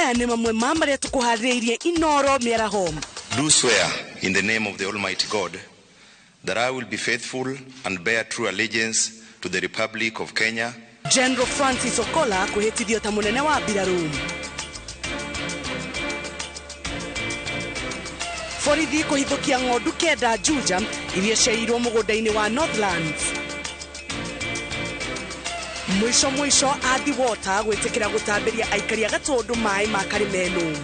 Maya nĩ mamwe ma marĩa tũkũharĩrĩirie Inoro mĩaraho. Do swear in the name of the Almighty God that I will be faithful and bear true allegiance to the Republic of Kenya. General Francis Okola kwĩhĩtithio ta mũnene wa mbirarũ. Borithi kũhithũkia ng'ondu 9 Juja iria ciairwo mũgũnda-inĩ wa Northlands. Mwisho mwisho Athi Water gwĩtĩkĩra gũtambĩria aikari a Gatũndũ maĩ ma Karimeno.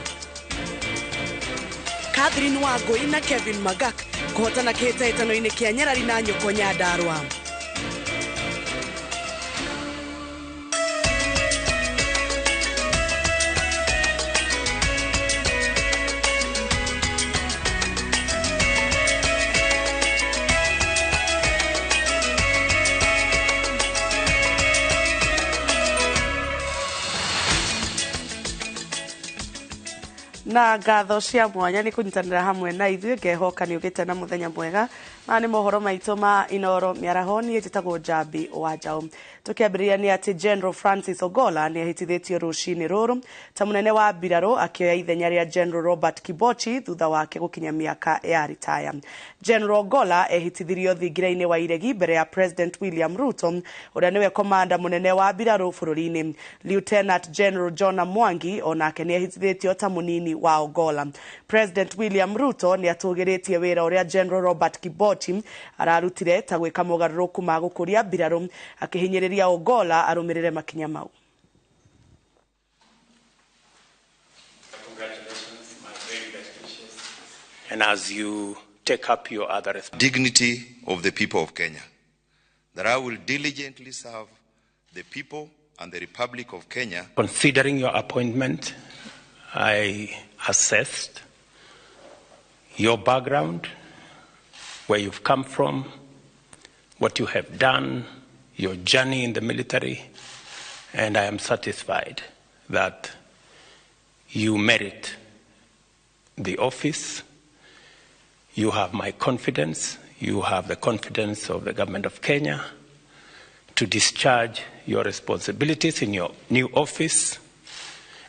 Catherine Wangui na Kevin Magak kũhotana kĩhĩtahĩtano-inĩ kĩa Nyarari na Nyoko Nyandarua. Na ngatho cia mwanya nĩ kũnyitanĩra hamwe na ithuĩ, ngehoka nĩ ũgĩte na mũthenya mwega. Maya nĩ mohoro maitũ ma Inoro mĩaraho, niĩ njĩtagwo Njambi wa Njaũ. Tũkĩambĩrĩria nĩ atĩ General Francis Ogola nĩ ahĩtithĩtio rũcinĩ rũrũ ta mũnene wa mbirarũ akĩoya ithenya rĩa General Robert Kibochi thutha wake gũkinya mĩaka ya ritaya. General Ogola ehĩtithirio thingira-inĩ wa iregi mbere ya President William Ruto ũrĩa nĩwe komanda mũnene wa mbirarũ bũrũri-inĩ. Lieutenant General John Mwangi onake nĩ ehĩtithĩtio ta mũnini wa Ogola. President William Ruto nĩ atũgĩrĩtie wĩra ũrĩa General Robert Kibochi ararutire ta gwĩka mogarũrũku ma gũkũria mbirarũ, akĩhinyĩrĩria Ogola arũmĩrĩre makinya mau. Congratulations, my very best wishes. And as you take up your other dignity of the people of Kenya, that I will diligently serve the people and the Republic of Kenya. Considering your appointment, I assessed your background, where you've come from, what you have done, your journey in the military, and I am satisfied that you merit the office. You have my confidence. You have the confidence of the government of Kenya to discharge your responsibilities in your new office.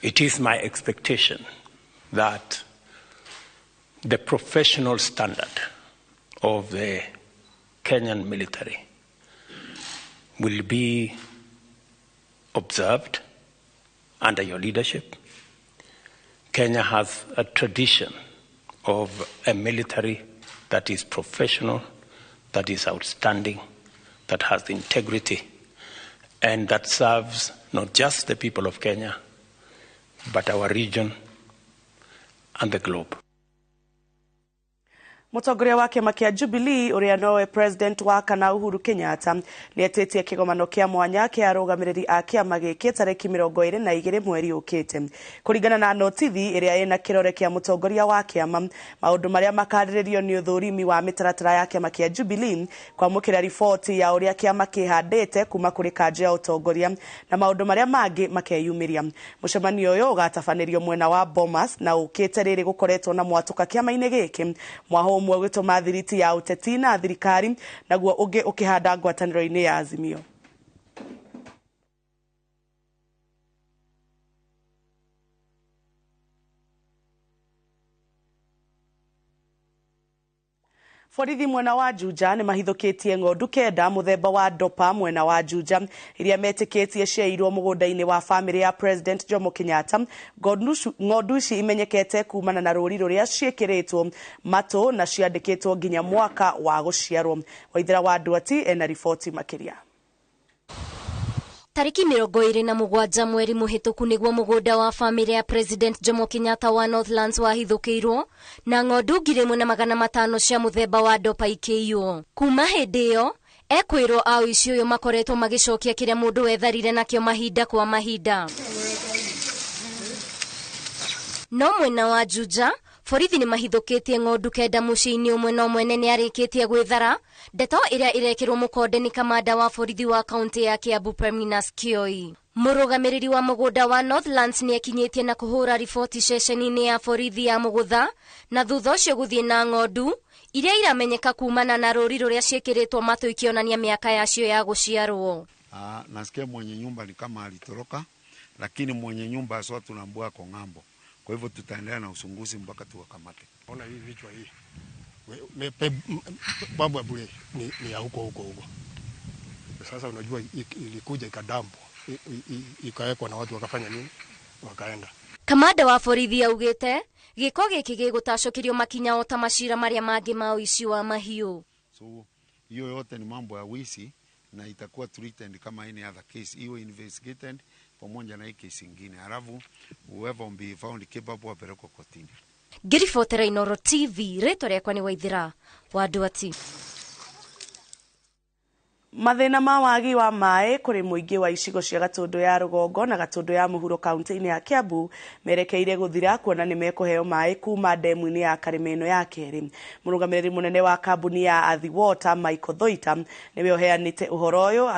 It is my expectation that the professional standard of the Kenyan military will be observed under your leadership. Kenya has a tradition of a military that is professional, that is outstanding, that has integrity, and that serves not just the people of Kenya, but our region and the globe. Mũtongoria wa kĩama kĩa Jubilee ũrĩa nowe president wa kana Uhuru Kenyatta nĩ etĩtie kĩgomano kĩa mwanya kĩa arũgamĩrĩri a kĩama gĩkĩ tarĩki 22 mweri ũkĩte. Kũringana na notithi ĩrĩa ĩna kĩrore kĩa mũtongoria wa kĩama, maũndũ marĩa makarĩrĩrio nĩ ũthũrimi wa mĩtaratara ya kĩama kĩa Jubilee, kwamũkĩra riboti ya ũrĩa kĩama kĩhandĩte kuma kũrĩ kanjũ ya ũtongoria na maũndũ marĩa mangĩ makeyumĩria. Mũcemanio ũyũ ũgatabanĩrio mwena wa Bomas na ũkĩte rĩrĩ gũkoretwo na mwatũka kĩama-inĩ gĩkĩ, mwaho ũmwe ũgĩtũma thiriti ya ũteti na thirikari naguo ũngĩ ũkĩhanda ngwatanĩro-inĩ ya Azimio. Borithi mwena wa Juja nĩ mahithũkĩtie ng'ondu 9 mũthemba wa Dopa mwena wa Juja iria metĩkĩtie ciairwo mũgũnda-inĩ wa famĩlĩ ya President Jomo Kenyatta. Ng'ondu ici imenyekete kumana na rũri rũrĩa ciĩkĩrĩtwo matũ na ciandĩkĩtwo nginya mwaka wa gũciarwo. Waithera wa Nduati ena riboti makĩria. Tariki 27 mweri mũhĩtũku nĩguo mũgũnda wa famĩlĩ ya President Jomo Kenyatta wa Northlands wahithũkĩirwo na ng'ondu 1500 cia mũthemba wa Dopa ikĩiywo. Kuma hĩndĩ ĩyo ekwĩrwo a ũici ũyũ makoretwo magĩcokia kĩrĩa mũndũ wetharire nakĩo mahinda kwa mahinda. No mwena wa Juja borithi nĩ mahithũkĩtie ng'ondu 9 mũciĩ-inĩ ũmwe no mwene nĩ arĩkĩtie gwĩthara. Ndeto ĩrĩa ĩrekĩrwo mũkonde nĩ kamanda wa borithi wa kaunti ya Kiambu Perminas Kioi. Mũrũgamĩrĩri wa mũgũnda wa Northlands nĩ ekinyĩtie na kũhũra riboti ceceni-inĩ ya borithi ya Mũgũtha na thutha ũcio gũthiĩ na ng'ondu iria iramenyeka kumana na rũri rũrĩa ciĩkĩrĩtwo matũ ikĩonania mĩaka yacio ya gũciarwo. Nasikia mwenye nyumba ni kama alitoroka, Lakini mwenye nyumba haswa tunaambua kwa ng'ambo. Kwa hivyo tutaendelea na uchunguzi mpaka tuwakamate. Ona hii vichwa hii. Babu ya bure ni ya huko huko huko. Sasa unajua ilikuja ikadampo, ikawekwa na watu wakafanya nini? Wakaenda. Kamanda wa borithi augite gĩko gĩkĩ gĩgũtacũkĩrio makinya o ta macira marĩa mangĩ ma ũici wa mahiũ. So hiyo yote ni mambo ya wizi na itakuwa treated kama any other case, iwe investigated pamoja na hii case ingine, halafu whoever will be found capable apelekwe kotini. Ngĩribotera Inooro TV, rĩtwa rĩakwa nĩ Waithĩra wa Nduati. Mathĩna ma wagi wa maĩ kũrĩ mũingĩ wa icigo cia Gatũndũ ya rũgongo na Gatũndũ ya mũhuro kaunti-inĩ ya Kiambu merekeire gũthira kuona nĩ mekũheo maĩ kuma ndemu-inĩ ya Karĩma ya kerĩ. Mũrũgamĩrĩri mũnene wa kambuni ya Athi Water Michael Thoita nĩwe ũheanĩte ũhoro ũyũ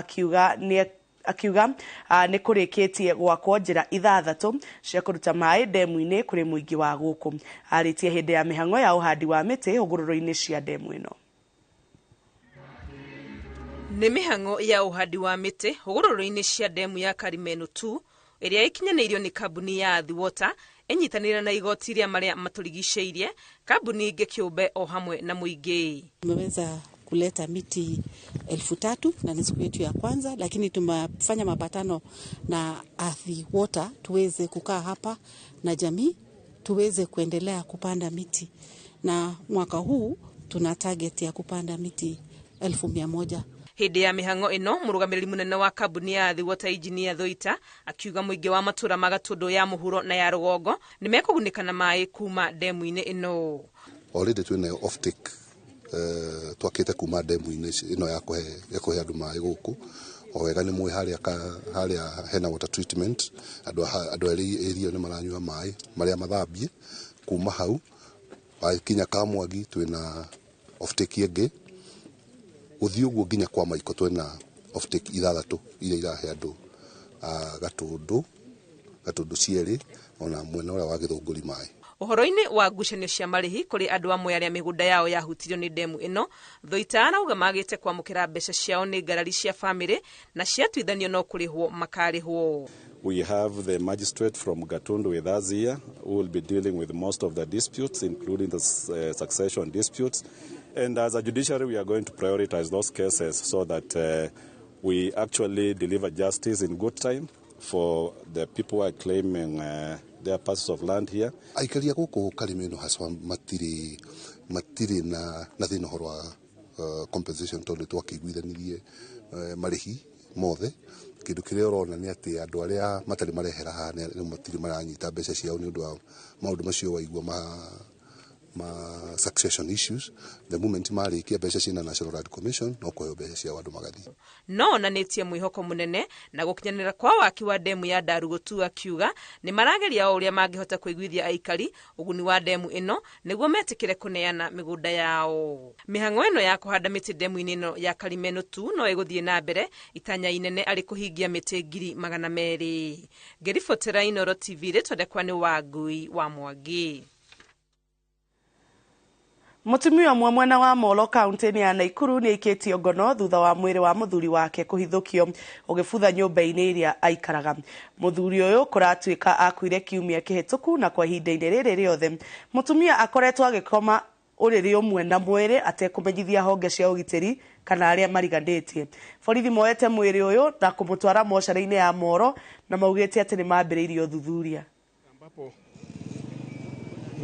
akiuga nĩ kũrĩkĩtie gwakwo njĩra 6 cia kũruta maĩ ndemu-inĩ kũrĩ mũingĩ wa gũkũ. Arĩtie hĩndĩ ya mĩhang'o ya ũhandi wa mĩtĩ hũgũrũrũ-inĩ cia ndemu ĩno. Nĩ mĩhang'o ya ũhandi wa mĩtĩ hũgũrũrũ-inĩ cia ndemu ya Karimeno 2 ĩrĩa ĩkinyanĩirio nĩ kambuni ya Athi Water ĩnyitanĩire na igoti rĩa marĩa matũrigicĩirie, kambuni ingĩ kĩũmbe o hamwe na mũingĩ. Tumeweza kuleta miti 3,000 na ni siku yetu ya kwanza, lakini tumefanya mapatano na Athi Water tuweze kukaa hapa na jamii tuweze kuendelea kupanda miti, na mwaka huu tuna target ya kupanda miti 100,000. Hĩndĩ ya mĩhang'o ĩno mũrũgamĩrĩri mũnene wa kambuni ya Athi Water Engineer Thoita akiuga mũingĩ wa matũra ma Gatũndũ ya mũhuro na ya rũgongo nĩ mekũgunĩka na maĩ kuma ndemu-inĩ ĩno. Already twĩnayo offtake twakĩte kuma ndemu-inĩ ĩno ya kũhe andũ maĩ gũkũ. O wega nĩ mũĩ harĩa hena water treatment, andũ a area nĩ maranyua maĩ marĩa mathambie. Kuma hau wakinya Kamwangi twĩna offtake ĩngĩ, gũthiĩ ũguo nginya kwa Maiko twĩna offtake 6 iria irahe andũ a Gatũndũ cierĩ ona mwena ũrĩa wa Gĩthũngũri maĩ. Ũhoro-inĩ wa ngucanio cia marĩhi kũrĩ andũ amwe arĩa mĩgũnda yao yahutirio nĩ ndemu ĩno, Thoita arauga magĩte kwamũkĩra mbeca ciao nĩ ngarari cia bamĩrĩ na ciatuithanio no kũrĩhwo makarĩhwo. We have the magistrate from Gatundu with us here who will be dealing with most of the disputes, including the succession disputes. And as a judiciary, we are going to prioritize those cases so that we actually deliver justice in good time for the people who are claiming their parcels of land here. Aikari a gũkũ Karimeno haswa matirĩ na thĩna ũhoro wa compensation tondũ twakĩiguithanirie marĩhi mothe. Kĩndũ kĩrĩa ũrona nĩ atĩ andũ arĩa matarĩ marehera haha nĩ matirĩ maranyita mbeca ciao nĩ ũndũ wa maũndũ macio waigua ma succession issues. The moment marĩkia mbeca ciina National Land Commission no kũheo mbeca ciao andũ magathiĩ. No onanĩtie mwĩhoko mũnene na gũkinyanĩra kwa waki wa ndemu ya Ndarugutu akiuga nĩ marageria o ũrĩa mangĩhota kũiguithia aikari ũguni wa ndemu ĩno nĩguo metĩkĩre kũneana mĩgũnda yao. Mĩhang'o ĩno ya kũhanda mĩtĩ ndemu-inĩ ĩno ya Karimeno 2 no ĩgũthiĩ na mbere itanya inene arĩ kũhingia mĩtĩ 200,000. Ngĩribotera Inooro TV rĩtwa rĩakwa nĩ Wangui wa Mwangi. Mũtumia ũmwe mwena wa Molo kaunti-inĩ ya Naikuru nĩ aikĩtio ngono thutha wa mwĩrĩ wa mũthuri wake kũhithũkio ũgĩbutha nyũmba-inĩ ĩrĩa aikaraga. Mũthuri ũyũ kũratuĩka akuire kiumia kĩhĩtũku na kwa ihinda-inĩ rĩrĩ rĩothe mũtumia akoretwo agĩkoma ũrĩrĩ ũmwe na mwĩrĩ atekũmenyithia honge cia ũgitĩri kana arĩa mariganĩtie. Borithi moete mwĩrĩ ũyũ na kũmũtwara mocarĩ-inĩ ya Moro na maugĩte atĩ nĩ mambĩrĩirie ũthuthuria. Ambapo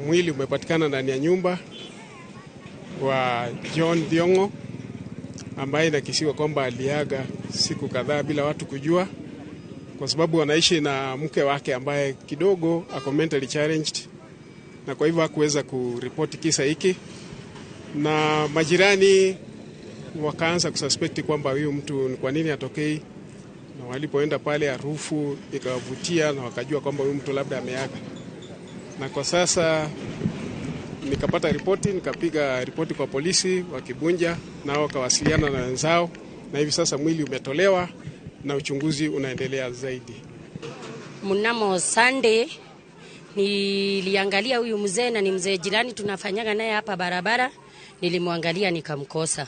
mwili umepatikana ndani ya nyumba wa John Thiongo ambaye inakisiwa kwamba aliaga siku kadhaa bila watu kujua, kwa sababu wanaishi na mke wake ambaye kidogo ako mentally challenged, na kwa hivyo hakuweza kuripoti kisa hiki, na majirani wakaanza kususpect kwamba huyu mtu ni kwa nini atokei, na walipoenda pale harufu ikawavutia na wakajua kwamba huyu mtu labda ameaga. Na kwa sasa nikapata ripoti, nikapiga ripoti kwa polisi wakibunja, na wakawasiliana na wenzao, na hivi sasa mwili umetolewa na uchunguzi unaendelea zaidi. Mnamo Sunday niliangalia huyu mzee, na ni mzee jirani tunafanyaga naye hapa barabara, nilimwangalia nikamkosa.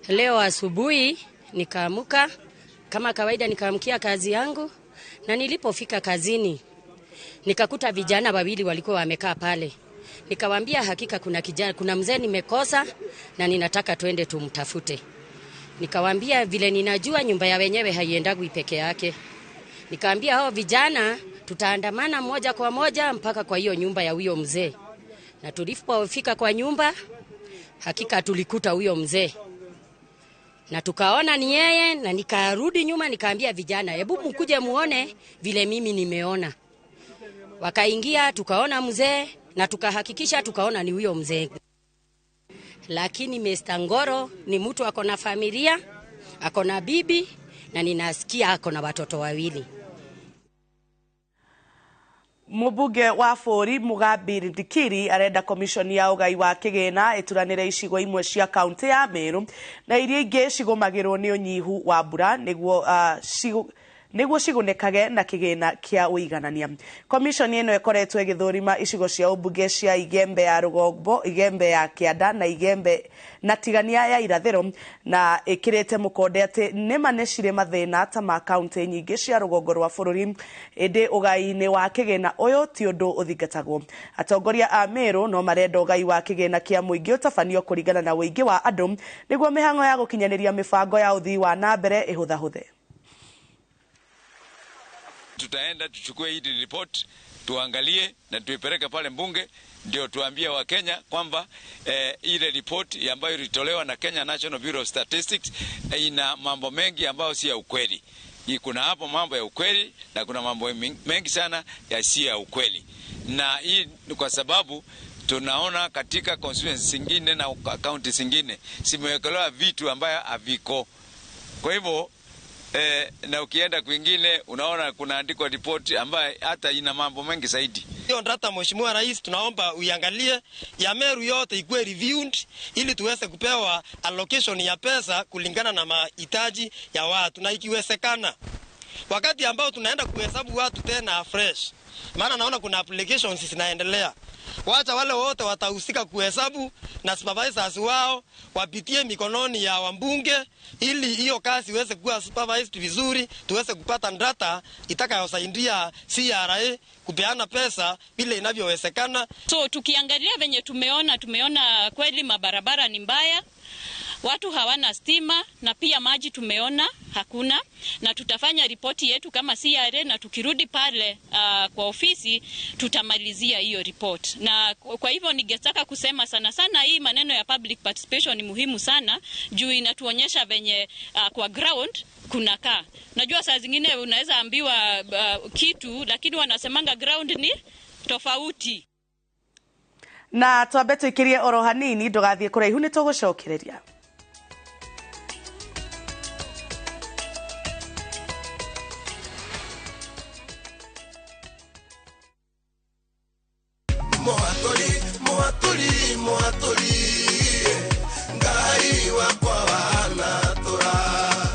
Leo asubuhi nikaamuka kama kawaida, nikaamkia kazi yangu, Na nilipofika kazini nikakuta vijana wawili walikuwa wamekaa pale. Nikawaambia hakika kuna kijana, kuna mzee nimekosa na ninataka twende tumtafute. Nikawaambia vile ninajua nyumba ya wenyewe haiendagwi peke yake. Nikaambia hao vijana tutaandamana moja kwa moja mpaka kwa hiyo nyumba ya huyo mzee. Na tulipofika kwa nyumba hakika tulikuta huyo mzee. Na tukaona ni yeye, na nikarudi nyuma nikaambia vijana, hebu mkuje muone vile mimi nimeona. Wakaingia tukaona mzee na tukahakikisha tukaona ni huyo mzee. Lakini Mr. Ngoro ni mtu ako na familia, ako na bibi na ninasikia ako na watoto wawili. Mũmbunge wa bũrũri Mugambi Rindikiri arenda komishoni ya ũgai wa kĩgĩna ĩturanĩre icigo imwe cia kaunti ya Meru na iria ingĩ cigũmagĩrwo nĩ ũnyihu wa mbura nĩguo cigunĩkage na kĩgĩna kĩa ũiganania. Komishoni ĩno ĩkoretwo ĩgĩthũrima icigo cia ũmbunge cia Igembe ya Rũgongo, Igembe ya Kĩanda na Igembe na Tigania ya Irathĩro, na ĩkĩrĩte mũkonde atĩ nĩma nĩ cirĩ mathĩna ta ma kaunti nyingĩ cia rũgongo rwa bũrũri, ĩndĩ ũgai-inĩ wa kĩgĩna ũyũ ti ũndũ ũthingatagwo. Atongoria a Meru no marenda ũgai wa kĩgĩna kĩa mũingĩ ũtabanio kũringana na ũingĩ wa andũ nĩguo mĩhang'o ya gũkinyanĩria mĩbango ya ũthii wa na mbere ĩhũthahũthe. Tutaenda tuchukue hii report tuangalie na tuipeleke pale mbunge, ndio tuambie wa Kenya kwamba ile report ambayo ilitolewa na Kenya National Bureau of Statistics ina mambo mengi ambayo si ya ukweli. Kuna hapo mambo ya ukweli na kuna mambo mengi sana ya si ya ukweli. Na hii ni kwa sababu tunaona katika constituencies zingine na county zingine zimewekelewa vitu ambayo haviko. Kwa hivyo na ukienda kwingine unaona kunaandikwa ripoti ambayo hata ina mambo mengi zaidi. Hiyo data Mheshimiwa Rais tunaomba uiangalie ya Meru yote ikuwe reviewed ili tuweze kupewa allocation ya pesa kulingana na mahitaji ya watu, na ikiwezekana wakati ambao tunaenda kuhesabu watu tena fresh, maana naona kuna applications zinaendelea, wacha wale wote watahusika kuhesabu na supervisors wao wapitie mikononi ya wambunge ili hiyo kazi iweze kuwa supervised vizuri, tuweze kupata data itakayosaidia CRA kupeana pesa vile inavyowezekana. So tukiangalia venye tumeona kweli mabarabara ni mbaya, watu hawana stima na pia maji tumeona hakuna, na tutafanya ripoti yetu kama CRA na tukirudi pale kwa ofisi tutamalizia hiyo report. Na kwa hivyo ningetaka kusema sana sana hii maneno ya public participation ni muhimu sana juu inatuonyesha venye kwa ground kunakaa. Najua saa zingine unaweza ambiwa kitu lakini wanasemanga ground ni tofauti. Na twambe tuikirie oro hanini ndugathie kuraihu ni tugucokereria.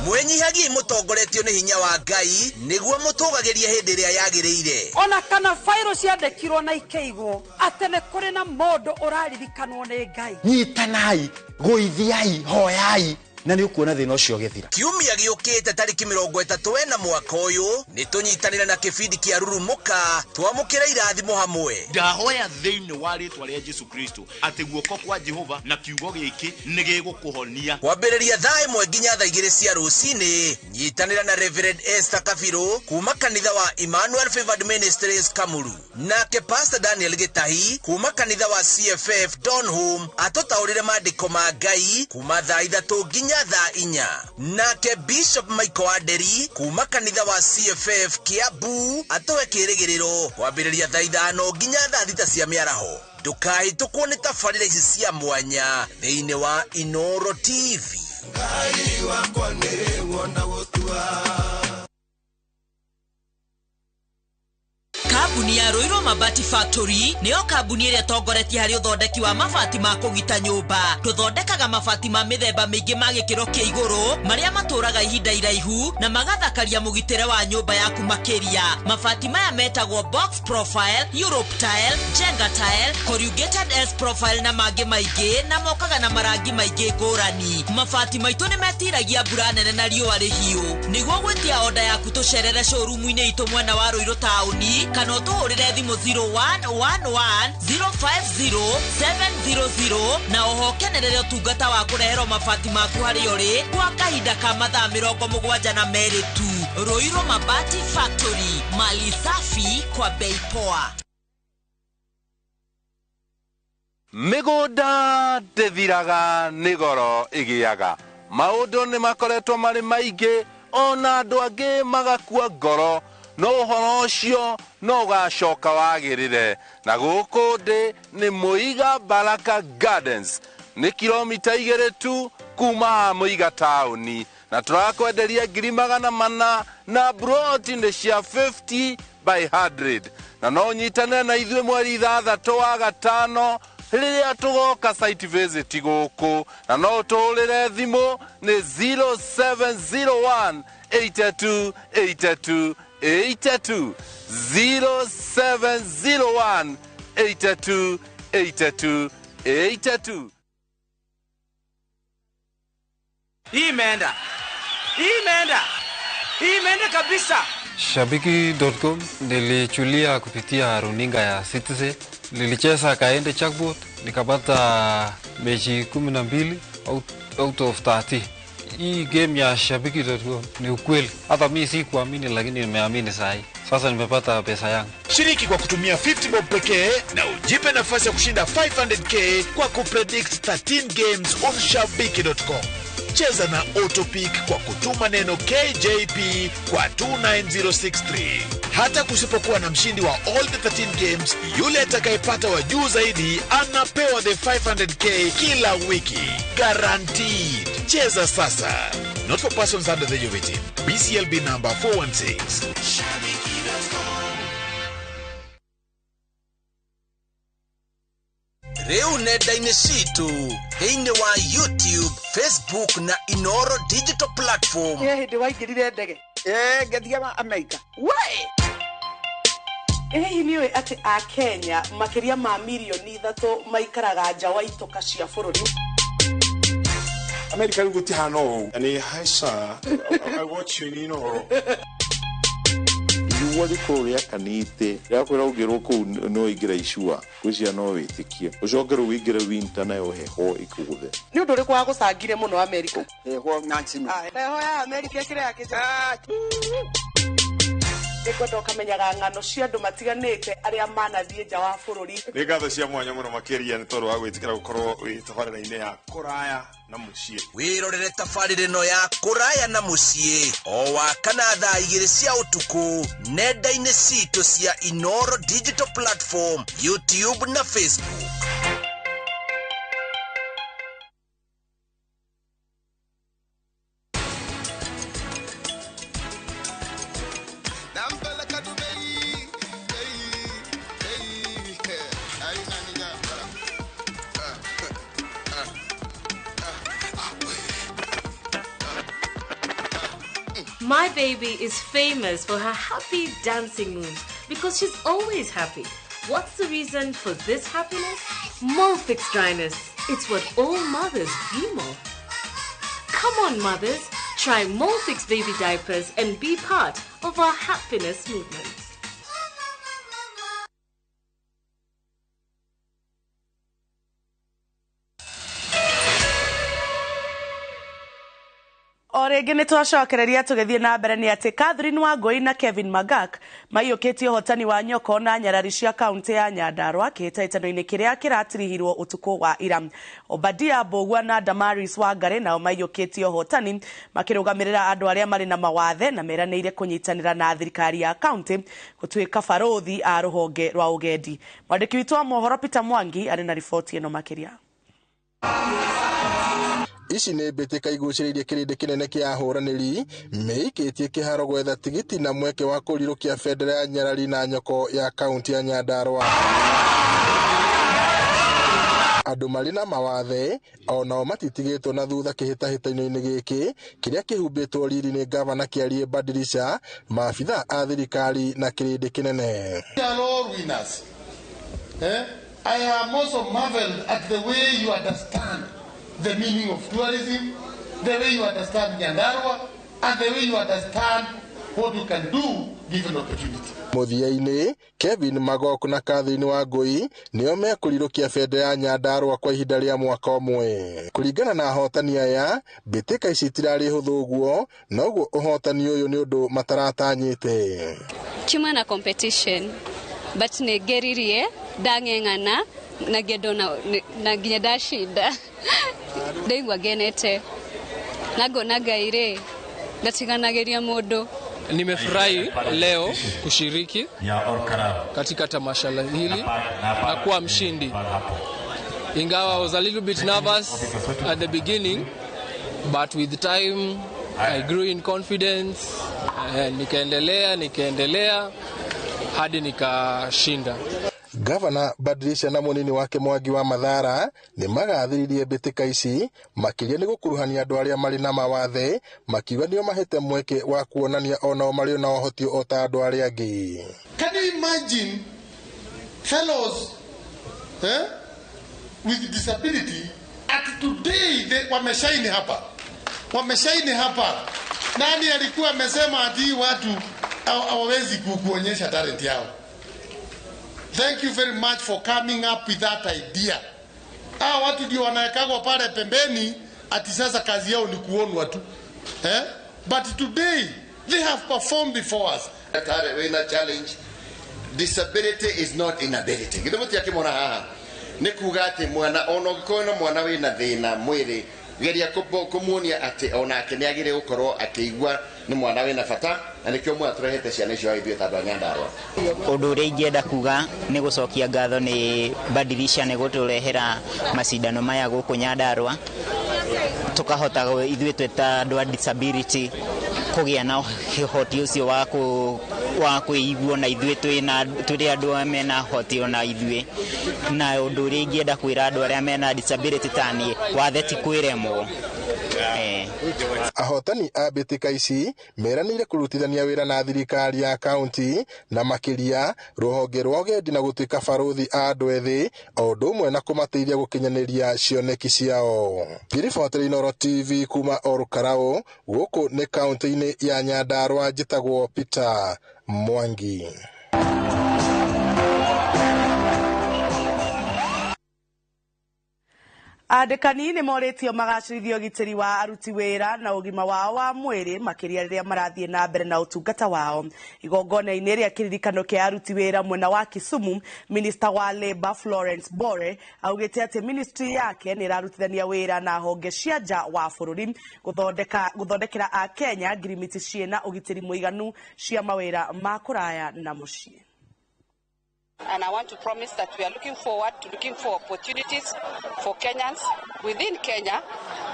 Mwenyihagie mutongoretio ni hinya wa Ngai niguo mutugagirie hindi iria yagiriire. Ona kana fairo ciandikirwo na ikeigwo ati ni kuri na mundu uraririkanwo ni Ngai. Nyitanai, guithiai, hoyai na ni ukuona thina ucio githira. Kiumia giukite tariki 31 mwaka uyu ni tunyitanira na kibindi kia Rurumuka twamukira irathimo hamwe. Ndahoya thiini wa ritwa ria Jesu Kristo ati guoko kwa Jehova na kiugo giki ni gigukuhonia. Kwambiriria thaa 1 nginya thaa 2 cia rucini nyitanira na Reverend Esther Kabiru kuma kanitha wa Emmanuel Favored Ministries Kamuru, nake Pastor Daniel Gitahi kuma kanitha wa CFF Donholm atutaurire maandiko ma Ngai kuma thaa 3 nginya thaa 4, nake Bishop Michael Aderi kuma kanitha wa CFF Kiambu atoe kirigiriro kwambiriria thaa 5 nginya thaa 6 cia miaraho. Ndukahĩtũkwo nĩ tabarĩra ici cia mwanya thĩinĩ wa Inoro TV. Ngai wakwa nĩ wona gũtua. Kambuni ya Ya Ruiru Mabati Factory nĩyo kambuni ĩrĩa ĩtongoretie harĩ ũthondeki wa mabati ma kũgita nyũmba. Tũthondekaga mabati ma mĩthemba mĩingĩ ma gĩkĩro kĩa igũrũ marĩa matũraga ihinda iraihu na magathakaria mũgitĩre wa nyũmba yaku makĩria. Mabati maya metagwo box profile, Europe tile, Jenga tile, corrugated S profile na mangĩ maingĩ, na mokaga na marangi maingĩ ngũrani. Mabati maitũ nĩ metiragia mbura nene na riũa rĩhiũ. Nĩguo gwĩtia oda yaku tũcerere showroom-inĩ itũ mwena wa Ruiru taũni kana ũtũhũrĩre thimũ 0111 050 700 na oho ũkenerere ũtungata wa kũreherwo mabati maku harĩa ũrĩ kwa kahinda ka mathaa 72 tu. Ruiru Mabati Factory, mali safi kwa bei poa. Mĩgũnda ndĩthiraga nĩ goro ĩgĩaga. Maũndũ nĩ makoretwo marĩ maingĩ ona andũ angĩ magakua ngoro, no ũhoro ũcio no ũgacoka wagĩrĩre. Na gũkũ ndĩ nĩ Mũiga Baraka Gardens, nĩ kilomita 2 tu kuma haha Mũiga taũni, na tũrakwenderia 400,000 na broti nĩ cia 50 by 100. Na no ũnyitane na ithuĩ mweri 6 wa gatano rĩrĩa tũgoka site visit gũkũ, na no ũtũhũrĩre thimũ nĩ 0701 82 82 82, 0701 82 82 82. Hii imeenda. Hii imeenda. Hii imeenda kabisa. Shabiki.com nilichulia kupitia runinga ya Citizen. Nilicheza kaende jackpot nikapata mechi 12 out of 30. Hii game ya Shabiki.com ni ukweli. Hata mimi sikuamini lakini nimeamini sahi. Sasa nimepata pesa yangu. Shiriki kwa kutumia 50 bob pekee na ujipe nafasi ya kushinda 500k kwa kupredict 13 games on Shabiki.com. Cheza na Autopick kwa kutuma neno KJP kwa 29063. Hata kusipokuwa na mshindi wa all the 13 games, yule atakayepata wa juu zaidi anapewa the 500k kila wiki. Guaranteed. Cheza sasa. Not for persons under the age of 18. BCLB number 416. Rĩu nenda-inĩ citũ thĩinĩ wa YouTube, Facebook na Inoro digital platform. He hĩndĩ waingĩrire ndege? Ngĩthiĩ Amerika. We! Hihi nĩ ũĩ atĩ a Kenya makĩria ma mirioni 3 maikaraga nja wa itoka cia bũrũri? Amerika rĩu gũtihana ũũ. Nĩ haica. I watch you in Inoro. Riũa rĩkorwo rĩakanĩte rĩakwĩra ũngĩrwo kũu no ũingĩre icua gwĩciria no wĩtĩkie ũcoke rĩu ũingĩre winter nayo heho ĩkũgũthe. Nĩ ũndũ ũrĩkũ wagũcangire mũno Amerika? Heho na njino. Heho ya Amerika ĩkĩrĩ ya kĩnja. Nĩngwenda ũkamenyaga ng'ano cia andũ matiganĩte arĩa manathiĩ nja wa bũrũri. Nĩ ngatho cia mwanya mũno makĩria nĩ tondũ wa gwĩtĩkĩra gũkorwo wĩ tabarĩra-inĩ ya kũraya na mũciĩ. Wĩrorere tabarĩra ĩno ya kũraya na mũciĩ o wa kana thaa 2 cia ũtukũ nenda-inĩ citũ cia Inoro digital platform, YouTube na Facebook. My baby is famous for her happy dancing moves because she's always happy. What's the reason for this happiness? Molfix dryness. It's what all mothers dream of. Come on, mothers. Try Molfix baby diapers and be part of our happiness movement. O rĩngĩ nĩ twacokereria tũgĩthiĩ na mbere nĩ atĩ Catherine Wangũi na Kevin Magak maiyũkĩtie ũhotani wa nyoko na nyarari cia kaunti ya Nyandarua kĩhĩtahĩtano-inĩ kĩrĩa kĩratirihirwo ũtukũ wa ira. Obadia Mbũgua na Damaris Wangari nao maiyũkĩtie ũhotani makĩrũgamĩrĩra andũ arĩa marĩ na mawathe na meranĩire kũnyitanĩra na thirikari ya kaunti gũtuĩka barũthi a rũhonge rwa ũgendi. Mwandĩki witũ wa mohoro Peter Mwangi arĩ na riboti ĩno makĩria. Ici nĩ mbĩtĩka igucĩrĩirie kĩrĩndĩ kĩnene kĩa ahũranĩri meikĩtie kĩharo gwetha tigiti na mweke wa kũrirũkia bendera ya nyarari na nyoko ya kaunti ya Nyandarua. Andũ marĩ na mawathe onao matitigĩtwo na thutha kĩhĩtahĩtano-inĩ gĩkĩ kĩrĩa kĩhumbĩtwo riri nĩ gavana Kĩarie Badilisha, maabitha a thirikari na kĩrĩndĩ kĩnene. We are all winners. Eh? I am also marveled at the way you understand the meaning of tourism, the way you understand Nyandarua, and the way you understand what you can do given opportunity. Mũthia-inĩ, Kevin Magok na Catherine Wangui nĩo mekũrirũkia bendera ya Nyandarua kwa ihinda rĩa mwaka ũmwe. Kũringana na ahotani aya, mbĩtĩka ici itirarĩ hũthũ ũguo, noguo ũhotani ũyũ nĩ ũndũ mataratanyĩte. Kiuma na competition but nĩ ngeririe ndang'eng'ana na ngendo na nginya ndacinda ndaigua ngenete na ngona Ngai rĩ ndatiganagĩria mũndũ. Nimefurahi leo kushiriki katika tamasha hili na kuwa mshindi. Ingawa I was a little bit nervous at the beginning, but with time I grew in confidence and nikaendelea hadi nikashinda. Gavana Badilisha na mũnini wake Mwangi wa Mathara nĩ magathĩrĩirie mbĩtĩka ici makĩria nĩ gũkuruhania andũ arĩa marĩ na mawathe, makiuga nĩo mahete mweke wa kuonania onao marĩ na ũhoti o ta andũ arĩa angĩ. Can you imagine fellows with disability at today they wameshaini hapa. Wameshaini hapa. Nani alikuwa amesema ati watu hawawezi kuonyesha talent yao? Thank you very much for coming up with that idea. Watu ndio wanawekagwa pale pembeni ati sasa kazi yao ni kuonwa tu. But today they have performed before us. Wina challenge. Disability is not inability. Githumo ti akimona haha. Ni kuga ati mwana ono ũngĩkorwo na mwana wina thina mwĩrĩ geria kumuonia ati onake nĩ agĩrĩire gũkorwo akĩigua nĩ mwana wĩna bata na nĩkĩo mwana tũrehete ciana icio ithuĩ ta andũ a Nyandarua. Ũndũ ũrĩa ingĩenda kuga nĩ gũcokia ngatho nĩ Badilisha nĩ gũtũrehera macindano maya gũkũ Nyandarua, tũkahota ithuĩ twĩ ta andũ a disability kũgĩa na ũhoti ũcio wa kwĩigua na ithuĩ tũrĩ andũ mena ũhoti ona ithuĩ. Na ũndũ ũrĩa ingĩenda kwĩra andũ arĩa mena disability ta niĩ, wathe ti kwĩremwo. Ahotani a mbĩtĩka ici meranĩire kũrutithania wĩra na thirikari ya kaunti na makĩria rũhonge rwa ũgendi na gũtuĩka barũthi a andũ ethĩ o ũndũ ũmwe na kũmateithia gũkinyanĩria cioneki ciao. Ngĩribotera Inooro TV kuma Olkalau, gũkũ nĩ kaunti-inĩ ya Nyandarua, njĩtagwo Peter Mwangi. Andĩkani nĩ morĩtio magacĩrithie ũgitĩri wa aruti wĩra na ũgima wao wa mwĩrĩ makĩria rĩrĩa marathiĩ na mbere na ũtungata wao. Igongona-inĩ rĩa kĩririkano kĩa aruti wĩra mwena wa Kisumu, Minister wa Labour Florence Bore augĩte atĩ ministry yake nĩ ĩrarutithania wĩra na honge cia nja wa bũrũri gũthondekera Akenya ngirimiti ciĩna ũgitĩri mũiganu cia mawĩra ma kũraya na mũciĩ. And I want to promise that we are looking forward to looking for opportunities for Kenyans within Kenya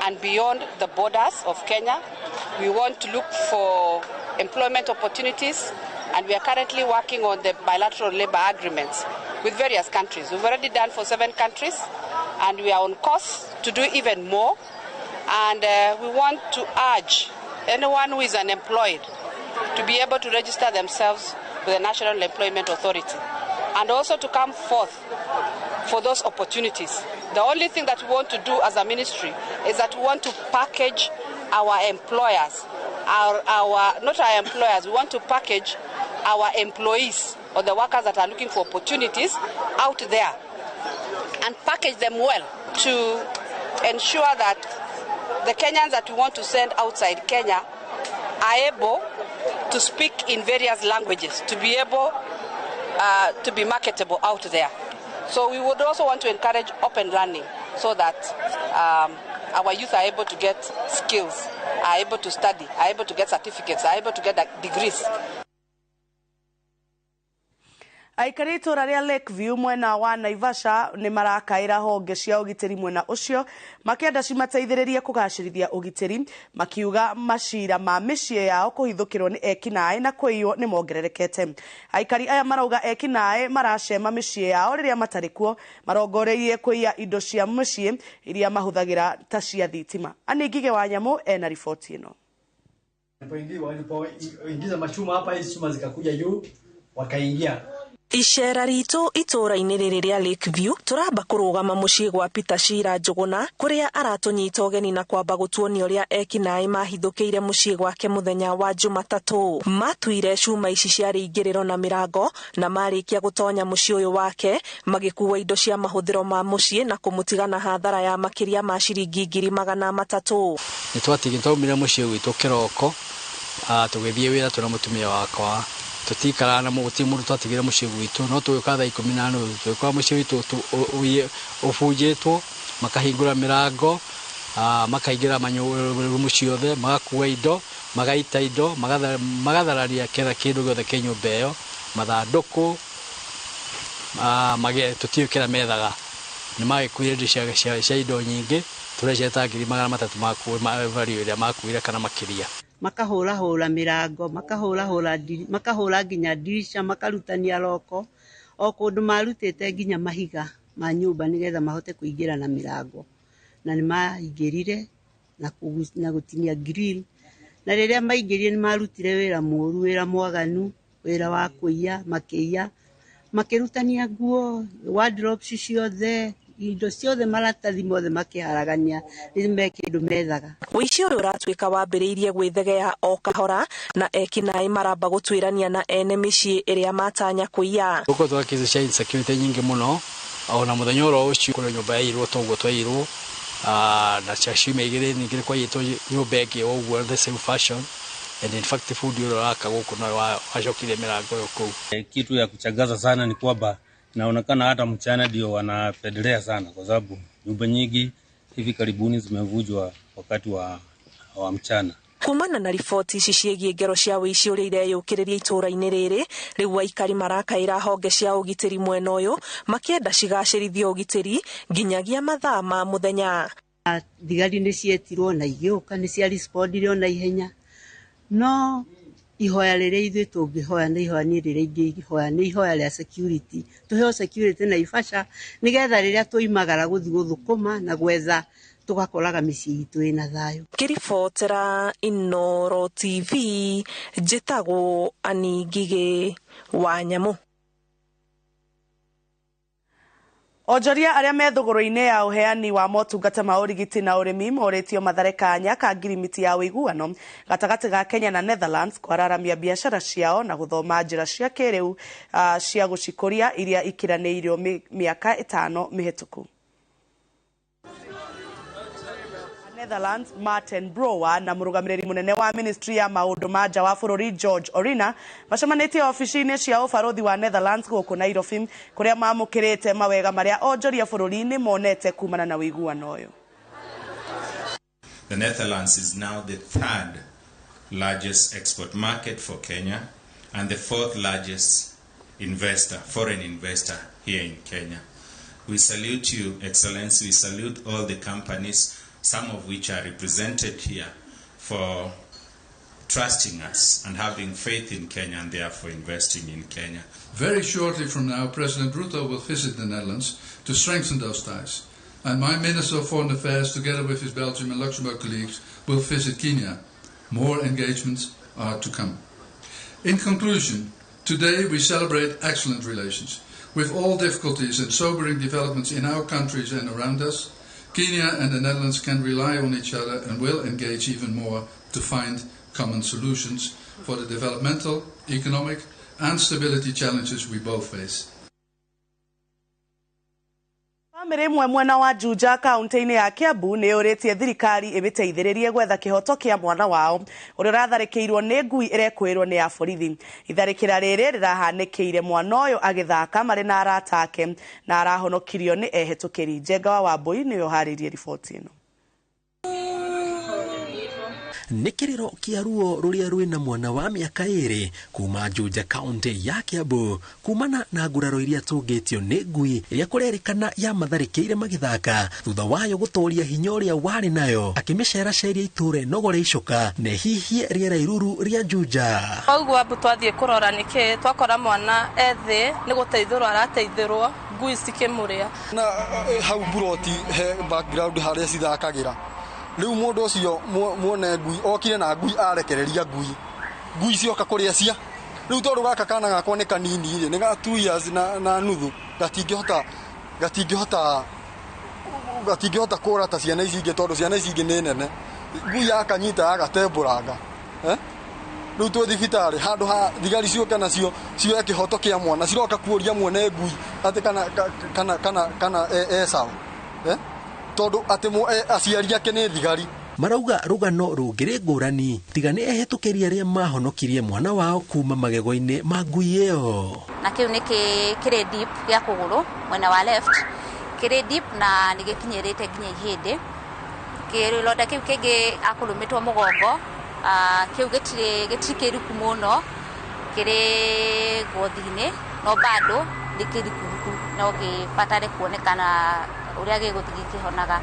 and beyond the borders of Kenya. We want to look for employment opportunities, and we are currently working on the bilateral labor agreements with various countries. We've already done for 7 countries, and we are on course to do even more. And we want to urge anyone who is unemployed to be able to register themselves with the National Employment Authority, and also to come forth for those opportunities. The only thing that we want to do as a ministry is that we want to package our employers, not our employers, we want to package our employees or the workers that are looking for opportunities out there and package them well to ensure that the Kenyans that we want to send outside Kenya are able to speak in various languages, to be able to be marketable out there. So we would also want to encourage open learning so that our youth are able to get skills, are able to study, are able to get certificates, are able to get degrees. Aikari itũra rĩa Lakeview mwena wa Naivasha nĩ marakaĩra honge cia ũgitĩri mwena ũcio makĩenda cimateithĩrĩrie kũgacĩrithia ũgitĩri, makiuga macira ma mĩciĩ yao kũhithũkĩrwo nĩ ekinaĩ na kũiywo nĩ mongererekete. Aikari aya marauga ekinaĩ maracema mĩciĩ yao rĩrĩa matarĩ kuo, marongoreirie kũiya indo cia mũciĩ iria mahũthagĩra ta cia thitima. Aningige wa Nyamũ ena riboti ĩno. Walipoingiza machuma hapa, hizi chuma zikakuja juu wakaingia. Icera ritũ itũra-inĩ rĩrĩ rĩa Lakeview tũramba kũrũgama mũciĩ gwa Peter Shira Njũgũna kũrĩa aratũnyita ũgeni na kwamba gũtuonia ũrĩa ekinaĩ mahithũkĩire mũciĩ gwake mũthenya wa Jumatatũ. Matuire cuma ici ciarĩ ingĩrĩro na mĩrango na marĩkia gũtonya mũciĩ ũyũ wake magĩkua indo cia mahũthĩro ma mũciĩ na kũmũtiga na hathara ya makĩria ma ciringi 300,000. Nĩ twaumire mũciĩ gwitũ kĩroko, tũgĩthiĩ wĩra twĩna mũtumia wakwa. Tutikara na mũgũti mũndũ twatigire mũciĩ gwitũ no tũgĩũka thaa 10:30 tũgĩkora mũciĩ witũ ũbunjĩtwo, makahingũra mĩrango, makaingĩra rumu ciothe, magakua indo, magaita indo, magathararia kĩra kĩndũ gĩothe kĩ nyũmba ĩyo, mathandũkũ, tũtiũĩ kĩrĩa methaga. Nĩ magĩkuire indo cia indo nyingĩ tũreciria 300,000 value ĩrĩa makuire kana makĩria. Makahũrahũra mĩrango, makahũra nginya ndirisha, makarutania roko o kũndũ marutĩte nginya mahiga ma nyũmba nĩgetha mahote kũingĩra na mĩrango, na nĩ maingĩrire na gũtinia grill, na rĩrĩa maingĩrire nĩ marutire wĩra mũru, wĩra mwaganu, wĩra wa kũiya, makĩiya, makĩrutania nguo, wardrobes ciothe, indo ciothe, maratathi mothe makĩharagania, nĩ me kĩndũ methaga. Ũici ũyũ ũratuĩka wambĩrĩirie gwĩthegea o kahora na ekinaĩ maramba gũtuĩrania na ene mĩciĩ ĩrĩa matanya kũiya. Gũkũ twa kesi cia insecurity nyingĩ mũno, ona mũthenya oro ũcio kũrĩ nyũmba yairwo toguo twairwo, na cia ciumia igĩrĩ ningĩ kwaiyĩtwo nyũmba ĩngĩ o ũguo the same fashion, and in fact fundi ũrĩa ũraka gũkũ nowe wacokire mĩrango ĩyo kũu. Kitu ya kuchangaza sana ni kwamba inaonekana hata mchana ndio wanapendelea sana, kwa sababu nyumba nyingi hivi karibuni zimevunjwa wakati wa mchana. Kumana na riboti ici ciĩgiĩ ngero cia ũici ũrĩa ireyũkĩrĩria itũra-inĩ rĩrĩ, rĩu aikari marakaĩra honge cia ũgitĩri mwena ũyũ makĩenda cigacĩrithie ũgitĩri nginyagia mathaa ma mũthenya. Thigari nĩ cietirwo na igĩũka, nĩ cia respondire ona ihenya, no ihoya rĩrĩa ithuĩ tũngĩhoya nĩ ihoya niĩ rĩrĩa ingĩhoya nĩ ihoya rĩa security, tũheo security Naivasha nĩgetha rĩrĩa tũimagara gũthiĩ gũthũkũma na gwetha tũgakoraga mĩciĩ itũ ĩna thayũ. Ngĩribotera Inooro TV njĩtagwo Annie Ngigĩ wa Nyamũ. Onjoria arĩa me thũgũrũ-inĩ ya ũheani wa motungata ma ũrigiti na ũrĩmi morĩtio mathare kanya ka ngirimiti ya ũiguano gatagatĩ ga Kenya na Netherlands kwararamia biacara ciao na gũthoma njĩra cia kĩrĩu cia gũcikũria iria ikiranĩirio mĩaka 5 mĩhĩtũku. Netherlands Martin Brower na mũrũgamĩrĩri mũnene wa ministry ya maũndũ ma nja wa bũrũri George Orina macemanĩtie ofici-inĩ cia ũbarũthi wa Netherlands gũkũ Nairobi kũrĩa mamũkĩrĩte mawega marĩa onjoria bũrũri-inĩ monete kumana na ũiguano ũyũ. The Netherlands is now the third largest export market for Kenya and the fourth largest investor, foreign investor here in Kenya. We salute you, Excellency. We salute all the companies, some of which are represented here, for trusting us and having faith in Kenya and therefore investing in Kenya. Very shortly from now, President Ruto will visit the Netherlands to strengthen those ties. And my Minister of Foreign Affairs, together with his Belgium and Luxembourg colleagues, will visit Kenya. More engagements are to come. In conclusion, today we celebrate excellent relations. With all difficulties and sobering developments in our countries and around us, Kenya and the Netherlands can rely on each other and will engage even more to find common solutions for the developmental, economic and stability challenges we both face. Bamĩrĩ ĩmwe mwena wa Juja kaunti-inĩ ya Kiambu nĩ yũrĩtie thirikari ĩmĩteithĩrĩrie gwetha kĩhoto kĩa mwana wao ũrĩa ũratharĩkĩirwo nĩ ngui ĩrekũĩrwo nĩ ya borithi. Itharĩkĩra rĩrĩ rĩrahanĩkĩire mwana ũyũ agĩthaka marĩ na arata ake na arahonokirio nĩ ehĩtũkĩri. Njenga wa Wambui nĩwe ũharĩirie riboti ĩno. Nĩ kĩrĩro kĩa ruo rũrĩa rwĩna mwana wa mĩaka 2 kuma Juja kaunti ya Kiambu kumana na nguraro iria tũngĩtio nĩ ngui ĩrĩa kũrerĩkana ya matharĩkĩire magĩthaka thutha wayo gũtoria hinya ũrĩa warĩ nayo akĩmĩceraceria itũra inogore icoka na hihie rĩera iruru rĩa Juja. Koguo ambu twathiĩ kũrora nĩkĩ twakora mwana ethĩ nĩ gũteithũrwo arateithũrwo ngui cikĩmũrĩa. Na hau buroti he background harĩa cithakagĩra. Rĩu mũndũ ũcio muone ngui okire na ngui arekereria ngui. Ngui cioka kũrĩa cia. Rĩu tondũ gaka kana gakwa nĩ kanini rĩ, nĩ ga 2 years na nuthu, gatingĩhota kũra ta ciana ici ingĩ tondũ ciana ici ingĩ nĩ nene. Ngui yakanyita yagatembũranga. Rĩu twĩ thibitarĩ handũ ha thigari ciũke nacio cioe kĩhoto kĩa mwana ciroka kuũria mwene ngui atĩ kana e sawa. Tondũ atĩ aciari ake nĩ thigari. Marauga rũgano rũngĩrĩ ngũrani tiga nĩ ehĩtũkĩri arĩa mahonokirie mwana wao kuma magego-inĩ ma ngui ĩyo. Na kĩu nĩ kĩrĩ deep gĩa kũgũrũ mwena wa left, kĩrĩ deep na nĩ gĩkinyĩrĩte nginya ihĩndĩ. Kĩronda kĩu kĩngĩ akũrũmĩtwo mũgongo, kĩu gĩtirĩ kĩriku mũno, kĩrĩ ngothi-inĩ no bado nĩ kĩrikuriku no gĩbatare kuonekana ũrĩa gĩgũthiĩ gĩkĩhonaga.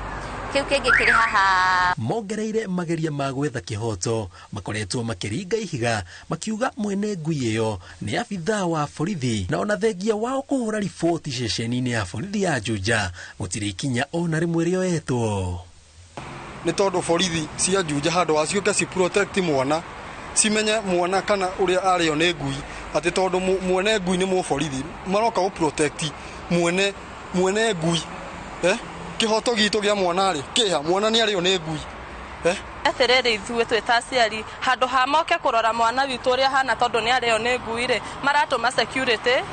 Kĩu kĩngĩ kĩrĩ haha. Mongereire mageria ma gwetha kĩhoto makoretwo makĩringa ihiga makiuga mwene ngui ĩyo nĩ abithaa wa borithi na ona thengia wao kũhũra riboti ceceni-inĩ ya borithi ya Juja gũtirĩ ikinya ona rĩmwe rĩoetwo. Nĩ tondũ borithi cia Juja handũ ha ciũke ci protect mwana cimenye mwana kana ũrĩa arĩo nĩ ngui atĩ tondũ mwene ngui nĩ mũborithi maroka gũ protect mwene ngui. Kĩhoto gitũ gĩa mwana rĩ kĩha mwana nĩ arĩo nĩ ngui. Atĩrĩrĩ ithuĩ twĩ ta aciari handũ ha moke kũrora mwana witũ ũrĩa ahana tondũ nĩ arĩo nĩ ngui rĩ maratũma security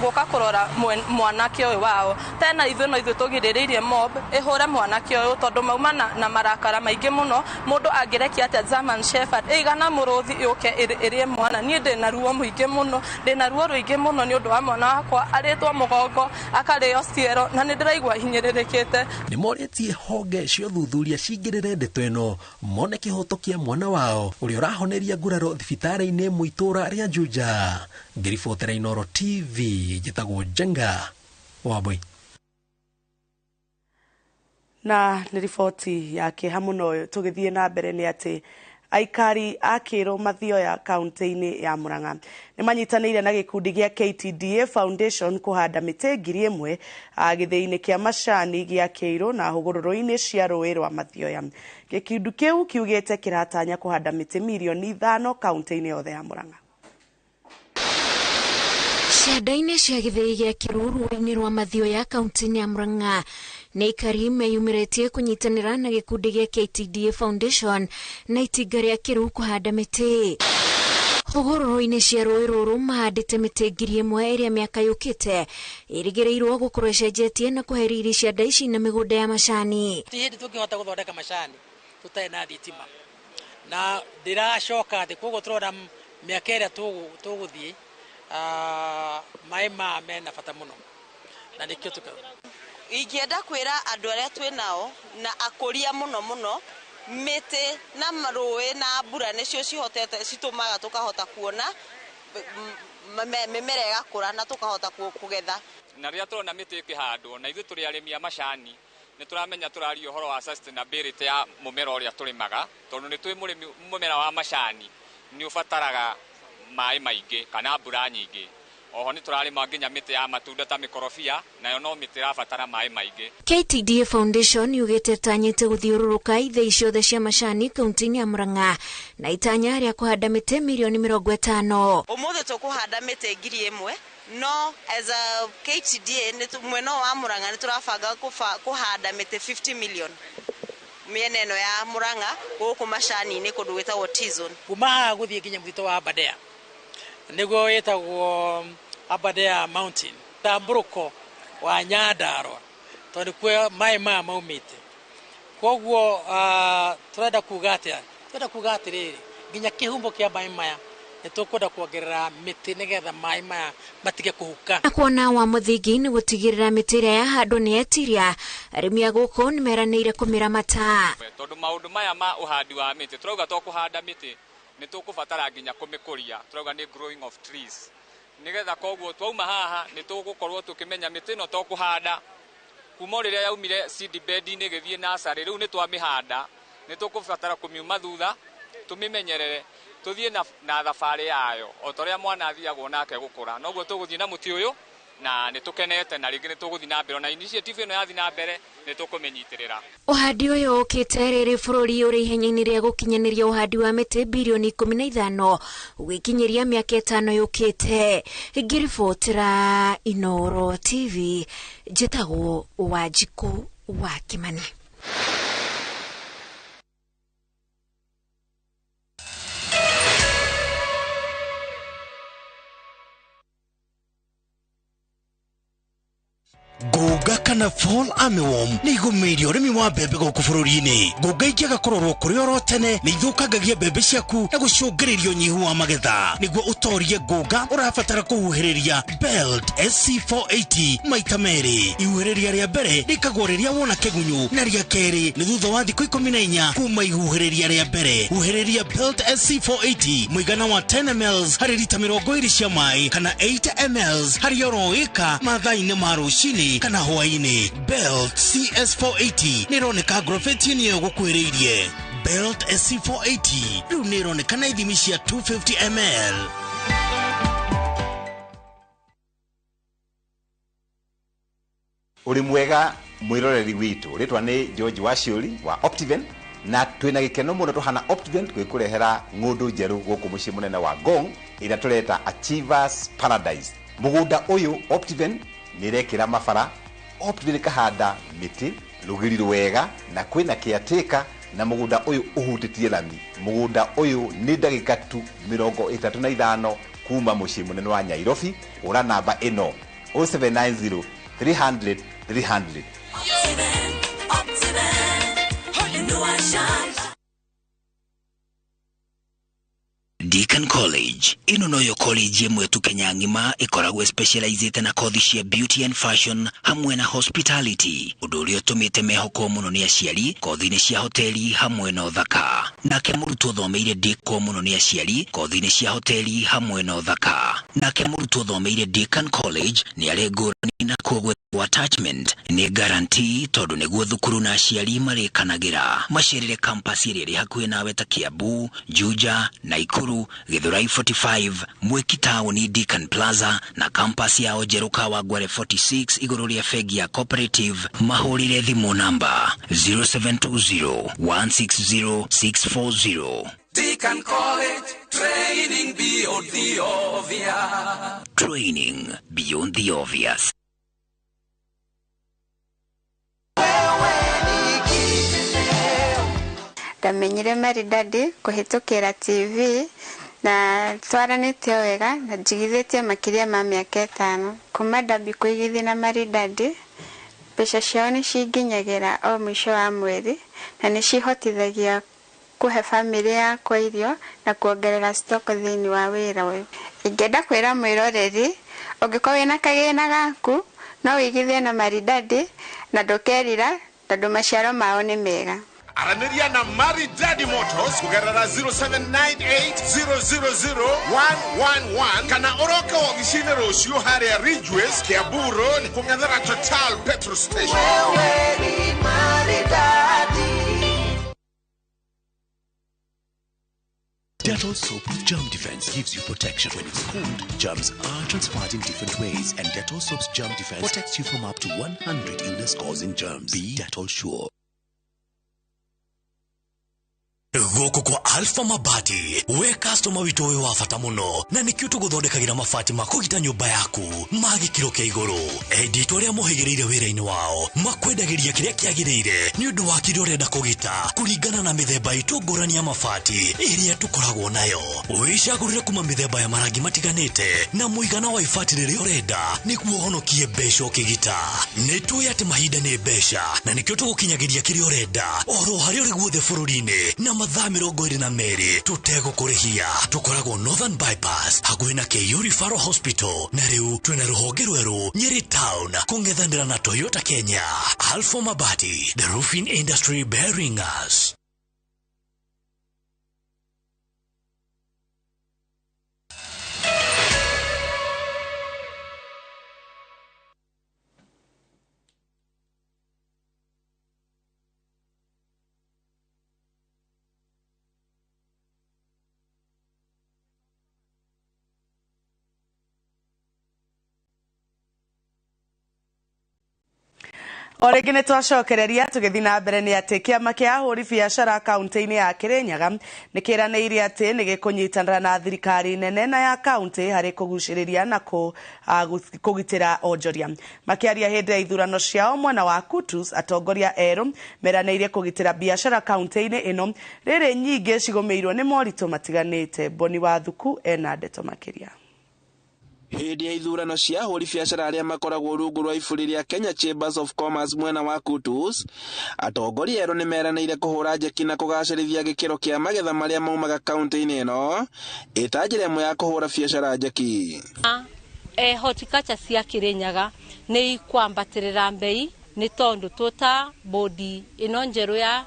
gũka kũrora mwanake ũyũ wao. Tena ithuĩ no ithuĩ tũgirĩrĩirie mob ĩhũre mwanake ũyũ tondũ mauma na marakara maingĩ mũno. Mũndũ angĩrekia atĩa German Shepherd ĩigana mũrũthi yũke ĩrĩe mwana. Niĩ ndĩna ruo mũingĩ mũno, ndĩna ruo rũingĩ mũno nĩ ũndũ wa mwana wakwa arĩtwo mũgongo akarĩo ciero na nĩ ndĩraigua hinyĩrĩrĩkĩte. Nĩ morĩtie honge cia ũthuthuria cingĩrĩre ndeto ĩno mone kĩhoto kĩa mwana wao ũrĩa ũrahoneria nguraro thibitarĩ-inĩ ĩmwe itũra rĩa Juja. Ngĩribotera Inooro TV njĩtagwo Njenga Wambui. Na nĩ riboti ya kĩeha mũno tũgĩthiĩ na mbere nĩ atĩ aikari a Kĩrũ Mathioya kaunti-inĩ ya Murang'a nĩ manyitanĩire na gĩkundi gĩa KTDA Foundation kũhanda mĩtĩ 1000 gĩthĩi-inĩ kĩa macani gĩa Kĩrũ na hũgũrũrũ-inĩ cia rũĩ rwa Mathioya. Gĩkundi kĩu kiugĩte kĩratanya kũhanda mĩtĩ mirioni 5 kaunti-inĩ yothe ya Murang'a. Cianda-inĩ cia gĩthĩi gĩa Kĩrũ rũĩ-inĩ rwa Mathioya kaunti-inĩ ya Murang'a nĩ aikari meyumĩrĩtie kũnyitanĩra na gĩkundi gĩa KTDA Foundation na itinga rĩa Kĩrũ kũhanda mĩtĩ. Hũgũrũrũ-inĩ cia rũĩ rũrũ mahandĩte mĩtĩ 1000 ĩrĩa mĩaka yũkĩte ĩrĩgĩrĩirwo gũkorwo ĩcenjetie na kũhe riri cianda ici na mĩgũnda ya macani. Ti hĩndĩ tũngĩhota gũthondeka macani tũtarĩ na thitima na ndĩracoka thĩ, koguo tũrona mĩaka ĩrĩa tũgũthiĩ maĩ ma mena bata mũno na nĩkĩo tũka ingĩenda kwĩra andũ arĩa twĩ nao na akũria mũno mũno mĩtĩ na rũĩ na mbura nĩcio cihotete citũmaga tũkahota kuona mĩmera ĩgakũra na tũkahota kũgetha. Na rĩrĩa tũrona mĩtĩ ĩkĩhandwo na ithuĩ tũrĩ arĩmi a macani nĩ tũramenya tũraria ũhoro wa sustainability ya mũmera ũrĩa tũrĩmaga tondũ nĩ twĩ mũmera wa macani nĩ ũbataraga maĩ maingĩ kana mbura nyingĩ. Oho nĩ tũrarĩma nginya mĩtĩ ya matunda ta mĩkorobia nayo no mĩtĩ ĩrabatara maĩ maingĩ. KTDA Foundation yugĩte ĩtanyĩte gũthiũrũrũka ithĩi ciothe cia macani kaunti-inĩ ya Murang'a na itanya rĩa kũhanda mĩtĩ mirioni 50. Ũmũthĩ tũkũhanda mĩtĩ 1000 no as a KTDA mwena wa Murang'a nĩ tũrabanga kũhanda mĩtĩ 50 million mĩena ĩno ya Murang'a gũkũ macani-inĩ kũndũ gwĩtagwo T-zone. Kuma haha gũthiĩ nginya mũtitũ wa Aberdare nĩguo wĩtagwo Aberdare Mountain tambũrũko wa Nyandarua tondũ kuo maĩ maya maumĩte. Koguo tũrenda kuga atĩa? Tũrenda kuga atĩrĩrĩ nginya kĩhumo kĩa maĩ maya Nĩ tũkwenda kuongerera mĩtĩ nĩgetha maĩ maya matige kũhuka. Na kuona wa mũthingi nĩ gũtigĩrĩra mĩtĩ ĩrĩa yahandwo nĩ yetiria, arĩmi a gũkũ nĩ meranĩire kũmĩramata. Tondũ maũndũ maya ma ũhandi wa mĩtĩ tũrauga to kũhanda mĩtĩ, nĩ tũkũbatara nginya kũmĩkũria, tũrauga nĩ growing of trees, nĩgetha koguo twauma haha nĩ tũgũkorwo tũkĩmenya mĩtĩ ĩno to kũhanda kuma rĩrĩa yaumire seedbed-inĩ ĩgĩthiĩ nursery, rĩu nĩ twamĩhanda, nĩ tũkũbatara kũmiuma thutha tũmĩmenyerere tũthiĩ na thabarĩ yayo o ta ũrĩa mwana athiagwo nake gũkũra, noguo tũgũthiĩ na mũtĩ ũyũ na nĩ tũkenete, na rĩngĩ nĩ tũgũthiĩ na mbere na initiative ĩno yathiĩ na mbere nĩ tũkũmĩnyitĩrĩra. Ũhandi ũyũ ũkĩte rĩrĩ bũrũri ũrĩ ihenya-inĩ rĩa gũkinyanĩria ũhandi wa mĩtĩ birioni 15 ũgĩkinyĩria mĩaka 5 yũkĩte. Ngĩribotera Inooro TV, njĩtagwo Wanjikũ wa Kimani. Ngũnga kana fall armyworm nĩ igũmĩire ũrĩmi wa mbembe gũkũ bũrũri-inĩ. Ngũnga ingĩaga kũrorwo kũrĩ oro tene nĩ ithũkangagia mbembe ciaku na gũcũngĩrĩria ũnyihu wa magetha. Nĩguo ũtorie ngũnga ũrabatara kũhuhĩrĩria Belt SC480 maita merĩ. Ihuhĩrĩria rĩa mbere rĩkagwo rĩrĩa wona kĩgunyũ na rĩa kerĩ nĩ thutha wa thikũ 14 kuma ihuhĩrĩria rĩa mbere. Huhĩrĩria Belt SC480 mũigana wa 10 ml harĩ rita 20 cia maĩ kana 8 ml harĩ oro ĩka mathaa-inĩ ma rũcinĩ kana hwaĩ-inĩ. Belt CS480 nĩ ĩroneka ngorobeti-inĩ ĩyo gũkuhĩrĩirie. Belt SC480 rĩu nĩ ĩroneka na ithimi cia 250 ml. Ũrĩ mwega mwĩroreri witũ, rĩtwa nĩ George Waciũri wa Optiven, na twĩna gĩkeno mũno tũhana Optiven gwĩkũrehera ng'ũndũ njerũ gũkũ mũciĩ mũnene wa Ngong ĩrĩa tũreta Achievers Paradise. Mũgũnda ũyũ Optiven nĩ ĩrekĩra mabara, Optiven ĩkahanda mĩtĩ rũgiri rwega na kwĩna caretaker, na mũgũnda ũyũ ũhutĩtie lami. Mũgũnda ũyũ nĩ ndagĩka tu 35 kuma mũciĩ mũnene wa Nairobi. Hũra namba ĩno 0790 300 300. Deacon College ĩno noyo college ĩmwe tu Kenya ng'ima ĩkoragwo specializĩte na kothi cia beauty and fashion hamwe na hospitality, ũndũ ũrĩa ũtũmĩte mehokwo mũno nĩ aciari kothi-inĩ cia hoteli hamwe na ũthaka. Nake mũrutwo ũthomeire Deacon mũno nĩ aciari kothi-inĩ cia hoteli hamwe na ũthaka. Nake mũrutwo ũthomeire Deacon College nĩ arĩ ngũrani na koguo attachment nĩ guarantee tondũ nĩguo thukuru na aciari marĩkanagĩra. Macerere campus ĩrĩa ĩrĩ hakuhĩ nawe ta Kiambu, Juja, Naikuru, Githurai 45, Mwiki taũni Deacon Plaza na campus yao njerũ Kawangware 46 igũrũ rĩa bengi ya Cooperative. Mahũrĩre thimũ namba 0720 160 640. Deacon College, training beyond the obvious. Training beyond the obvious. Ndamenyire Maridadi kũhĩtũkĩra TV na twaranĩtie wega na njigithĩtie makĩria ma mĩaka 5. Kuma ndambia kũigithia na Maridadi, mbeca ciao nĩ cinginyagĩra o mũico wa mweri na nĩ cihotithagia kũhe bamĩrĩ yakwa irio na kuongerera stock thĩinĩ wa wĩra ũyũ. Ingĩenda kwĩra mwĩroreri, ũngĩkorwo wĩna kagĩna gaku no wĩigithie na Maridadi na ndũkerira tondũ maciaro mao nĩ mega. Aranĩria na Maridadi Motors kũgerera 0798000111 kana ũroke wobici-inĩ rũciũ harĩa Ridgeways, Kiambu Road, kũng'ethera Total petrol station. Wewe ni Maridadi. Dettol soap with germ defense gives you protection when it's cold. Germs are transferred in different ways, and Dettol soap's germ defense protects you from up to 100 illness-causing germs. Be Dettol sure. Gũkũ kwa Alpha Mabati, we customer witũ ũyũ wa bata mũno, na nĩkĩo tũgũthondekagĩra mabati ma kũgita nyũmba yaku ma gĩkĩro kĩa igũrũ. Endi arĩa mohĩgĩrĩire wĩra-inĩ wao makwendagĩria kĩrĩa kĩagĩrĩire nĩ ũndũ wa kĩrĩa ũrenda kũgita kũringana na mĩthemba itũ ngũrani ya mabati ĩrĩa tũkoragwo nayo. Wĩcagũrĩre kuma mĩthemba ya marangi matiganĩte na mũigana wa ibati rĩrĩa ũrenda nĩguo ũhonokie mbeca ũkĩgita. Nĩ tũĩ atĩ mahinda nĩ mbeca na nĩkĩo tũgũkinyagĩria kĩrĩa ũrenda oro harĩa ũrĩ guothe bũrũri-inĩ na mathaa 24. 2 tũtegũkũrĩhia. Tũkoragwo Northern Bypass hakuhĩ na KU Referral Hospital, na rĩu twĩna rũhonge rwerũ Nyeri Town kũng'ethanĩra na Toyota Kenya. Alpha Mabati, the roofing industry bearing us. O rĩngĩ nĩ twacokereria tũgĩthiĩ na mbere nĩ atĩ kĩama kĩa ahũri biacara kaunti-inĩ ya Kirinyaga nĩ kĩranĩire atĩ nĩ gĩkũnyitanĩra na thirikari nene na ya kaunti harĩ kũgucĩrĩria na kũgitĩra onjoria. Makĩaria hĩndĩ ya ithurano ciao mwena wa Kutus, atongoria erũ meranĩire kũgitĩra biacara kaunti-inĩ ĩno rĩrĩ nyingĩ cigũmĩirwo nĩ moritũ matiganĩte. Boni Wathuku ena ndeto makĩria. Hĩndĩ ya ithurano cia ahũri biacara arĩa makoragwo rungu rwa iburi rĩa Kenya Chambers of Commerce mwena wa Kutus, atongoria erũ nĩ meranĩire kũhũra njeki na kũgacĩrithia gĩkĩro kĩa magetha marĩa maumaga kaunti-inĩ ĩno ĩta njĩra ĩmwe ya kũhũra biacara njeki. Horticulture cia Kirinyaga nĩ ikwambatĩrĩra mbei nĩ tondũ tũta bodi ĩno njerũ ya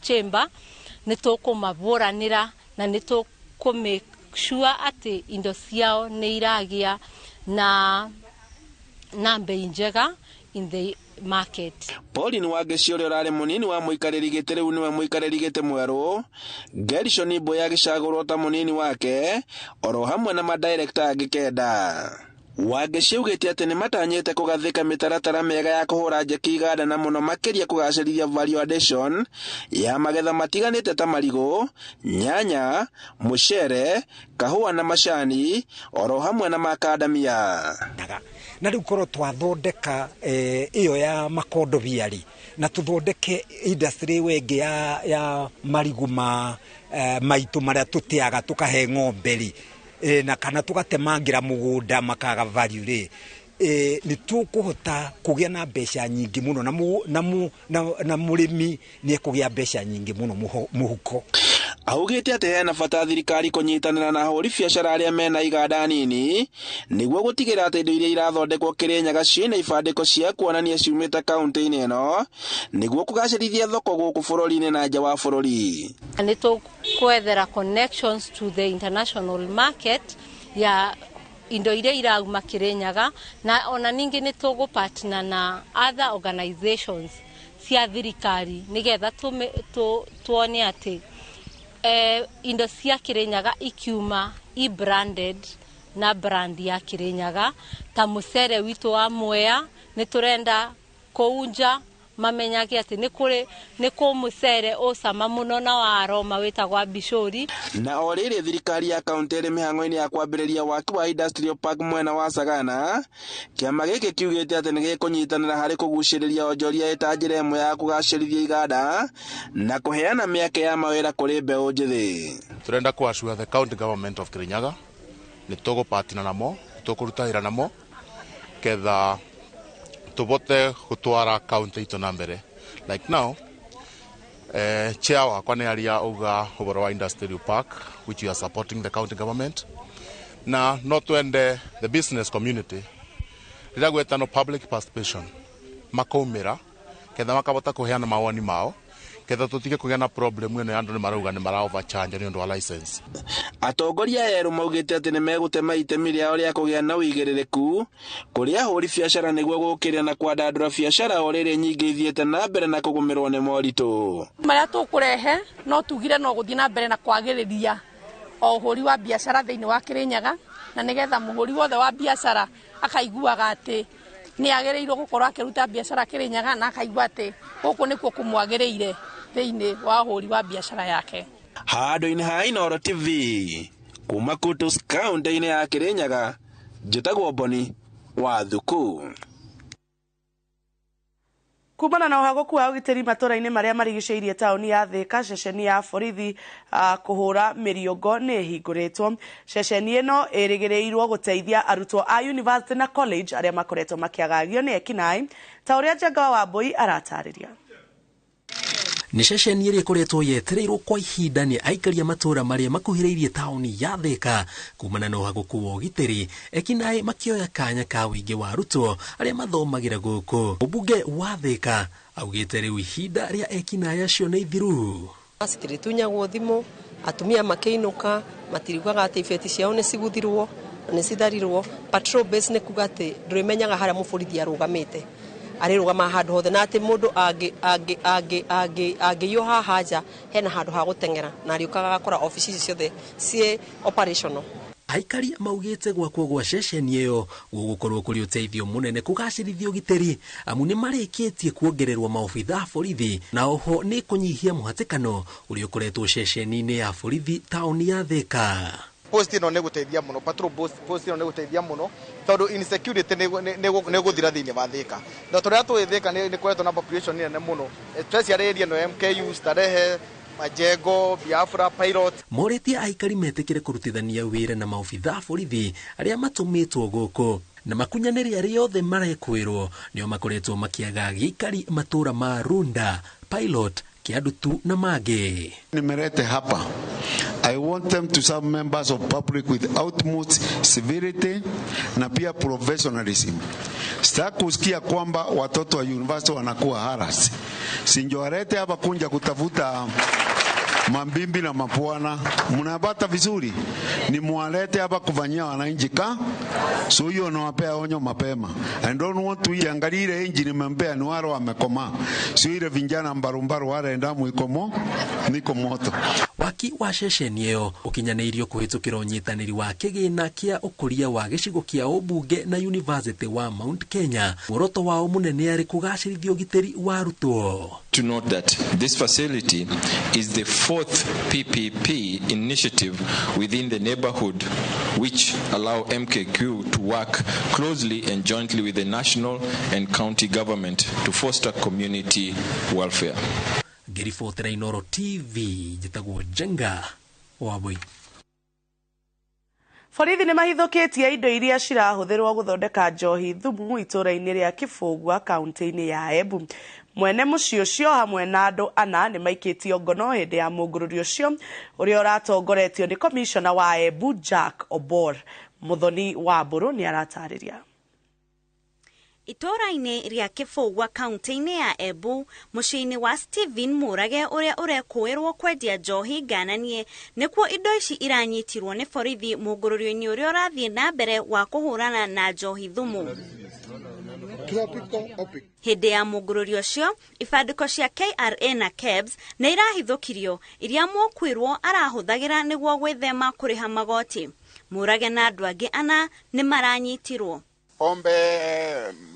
chamber nĩ tũkũmabũranĩra na nĩ tũkũmĩ sure atĩ indo ciao nĩ iragia na mbei njega in the market. Pauline Wangeci ũrĩa ũrarĩ mũnini wa mũikarĩri gĩtĩ rĩu nĩwe mũikarĩri gĩtĩ mwerũ, Gershon Mboya agĩcagũrwo ta mũnini wake oro hamwe na madirekta angĩ 9. Wangeci augĩte atĩ nĩ matanyĩte kũgathĩka mĩtaratara mĩega ya kũhũra njeki iganda na mũno makĩria kũgacĩrithia value addition ya magetha matiganĩte ta marigũ, nyanya, mũcere, kahũa na macani oro hamwe na makandamia. Na rĩu korwo twathondeka ĩyo ya makondobia rĩ, na tũthondeke industry ĩyo ĩngĩ ya marigũ ma maitũ marĩa tũteaga tũkahe ng'ombe rĩ, na kana tũgatemangira mũgũnda makaga value rĩ, nĩ tũkũhota kũgĩa na mbeca nyingĩ mũno na mũrĩmi nĩ ekũgĩa mbeca nyingĩ mũno mũhuko. Augĩte atĩ hena bata thirikari kũnyitanĩra na ahũri biacara arĩa mena iganda nini nĩguo gũtigĩrĩra atĩ indo iria irathondekwo Kirinyaga ciĩna ibandĩko cia kuonania ciumĩte kaunti-inĩ ĩno nĩguo kũgacĩrithia thoko gũkũ bũrũri-inĩ na nja wa bũrũri. Nĩ tũkwethera connections to the international market ya indo iria irauma Kirinyaga, na ona ningĩ nĩ tũgũpartner na other organizations cia thirikari nĩgetha tuone atĩ indo cia Kirinyaga ikiuma i branded na brand ya Kirinyaga ta mũcere witũ wa Mwea nĩ tũrenda kũunja mamenyage atĩ nĩ kũ mũcere ũcama mũno na wa aroma wĩtagwo Ambicũri. Na o rĩrĩ thirikari ya kaunti ĩrĩ mĩhang'o-inĩ ya kwambĩrĩria waki wa industrial park mwena wa Sagana, kĩama gĩkĩ kiugĩte atĩ nĩ gĩkũnyitanĩra harĩ kũgucĩrĩria onjoria ĩta njĩra ĩmwe ya kũgacĩrithia iganda na kũheana mĩeke ya mawĩra kũrĩ mbeũ njĩthĩ. Tũrenda kũ assure the county government of Kirinyaga nĩ tũgũpatina namo, tũkũruta wĩra namo ketha tubote gutwara kaunti itu na mbere. Like now, chair wakwa nĩ aria auga ũhoro wa industrial park which we are supporting the county government, na no twende the business community rĩrĩa gwetano public participation makaumĩra ketha makabota kũheana mawoni mao ketha tũtige kũgĩa na problem ĩno ya andũ nĩ marauga nĩ mara overcharge nĩ ũndũ wa license. Atongoria erũ maugĩte atĩ nĩ megũtema itemi rĩao rĩa kũgĩa na ũigĩrĩrĩku kũrĩ ahũri biacara nĩguo gũkĩria na kwandandũra biacara o rĩrĩ nyingĩ ithiĩte na mbere na kũgũmĩrwo nĩ moritũ. Marĩa tũkũrehe no tugire no gũthiĩ na mbere na kwagĩrĩria o ũhũri wa biacara thĩinĩ wa Kirinyaga, na nĩgetha mũhũri wothe wa biacara akaiguaga atĩ nĩ agĩrĩirwo gũkorwo akĩruta biacara Kirinyaga na akaigua atĩ gũkũ nĩkuo kũmwagĩrĩire thĩinĩ wa ũhũri wa biacara yake. Handũ-inĩ ha Inooro TV kuma Kutus kaunti-inĩ ya Kirinyaga, njĩtagwo Boni Wathuku. Kumana na ũhagũku wa ũgitĩri matũra-inĩ marĩa marigicĩirie taũni ya Thika, ceceni ya borithi kũhũra mĩriũngo nĩ ĩhingũrĩtwo. Ceceni ĩno ĩrĩgĩrĩirwo gũteithia arutwo a university na college arĩa makoretwo makĩagagio nĩ ekinaĩ, ta ũrĩa Njenga wa Wambui aratarĩria. Nĩ ceceni ĩrĩa ĩkoretwo yetereirwo kwa ihinda nĩ aikari a matũũra marĩa makuhĩrĩirie taũni ya Thika kumana na ũhagũku wa ũgitĩri, ekinaĩ makĩoya kanya ka ũingĩ wa arutwo arĩa mathomagĩra gũkũ. Mũmbunge wa Thika augĩte rĩu ihinda rĩa ekinaĩ acio nĩ ithiru. Citiritunyagwo thimũ, atumia makĩinũka matiriugaga atĩ ibeti ciao nĩ ciguthirwo nĩ citharirwo. Patrol base nĩ kuga atĩ ndũrĩmenyaga harĩa mũborithi arũgamĩte, arĩrũgama handũ hothe, na atĩ mũndũ angĩiywo haha nja hena handũ ha gũteng'era na arĩũkaga agakora obici ici ciothe ciĩ operational. Aikari maugĩte gwakwo gwa ceceni ĩyo gũgũkorwo kũrĩ ũteithio mũnene kũgacĩrithia ũgitĩri, amu nĩ marĩkĩtie kuongererwo maobitha a borithi na oho nĩ kũnyihia mũhatĩkano ũrĩa ũkoretwo ceceni-inĩ ya borithi taũni ya Thika. Post ĩno nĩ gũteithia mũno, patrol post ĩno nĩ gũteithia mũno tondũ insecurity nĩ gũthira thĩinĩ wa Thika. Na tũrĩa tũĩ Thika nĩ koretwo na population nene mũno, especially area ĩno MKU, Starehe, Majengo, Biafra, Pilot. Morĩtie aikari metĩkĩre kũrutithania wĩra na maobitha a borithi arĩa matũmĩtwo gũkũ na makunyanĩre arĩa othe marekwĩrwo nĩo makoretwo makĩaga gĩikari matũũra ma Runda, Pilot, Kiadutu na mangĩ. Nimelete hapa. I want them to serve members of public with utmost civility na pia professionalism. Sitaki kusikia kwamba watoto wa university wanakuwa harassed. Sinjoarete hapa kunja kutafuta mambimbi na mapwana. Mnapata vizuri. Ni mwalete hapa kufanyia wananchi ka. So hiyo nawapea onyo mapema. I don't want to iangalie ile engine nimempea ni wale wamekomaa. Sio ile vijana mbarumbaru wale ndamu ikomo niko moto. Waki wa ceceni ĩyo ũkinyanĩirio kũhĩtũkĩra ũnyitanĩri wa kĩgĩna kĩa ũkũria wa gĩcigo kĩa ũmbunge na University wa Mount Kenya. Muoroto wao mũnene arĩ kũgacĩrithia ũgitĩri wa arutwo. To note that this facility is the fourth PPP initiative within the neighborhood which allow MKQ to work closely and jointly with the national and county government to foster community welfare. Ngĩribotera Inooro TV, njĩtagwo Njenga Wambui. Borithi nĩ mahithũkĩtie indo iria cirahũthĩrwo gũthondeka njohi thumu itũũra-inĩ rĩa Kĩbũgua kaunti-inĩ ya Embu. Mwene mũciĩ ũcio hamwe na andũ ana nĩ maikĩtio ngono hĩndĩ ya mũngũrũri ũcio ũrĩa ũratongoretio nĩ komishona wa Embu Jack Obor. Muthoni wa Mbũrũ nĩ aratarĩria. Itũũra-inĩ rĩa Kĩbũgua kaunti-inĩ ya Embu, mũciĩ-inĩ wa Stephen Mũrage ũrĩa ũrekũĩrwo kwendia njohi ngananie, nĩkuo indo ici iranyitirwo nĩ borithi mũngũrũrio-inĩ ũrĩa ũrathiĩ na mbere wa kũhũrana na njohi thumu. Hĩndĩ ya mũngũrũrio ũcio, ibandĩko cia KRA na KEBS nĩ irahithũkirio iria mũkuĩrwo arahũthagĩra nĩguo gwĩthema kũrĩha magoti. Mũrage na andũ angĩ ana nĩ maranyitirwo. Pombe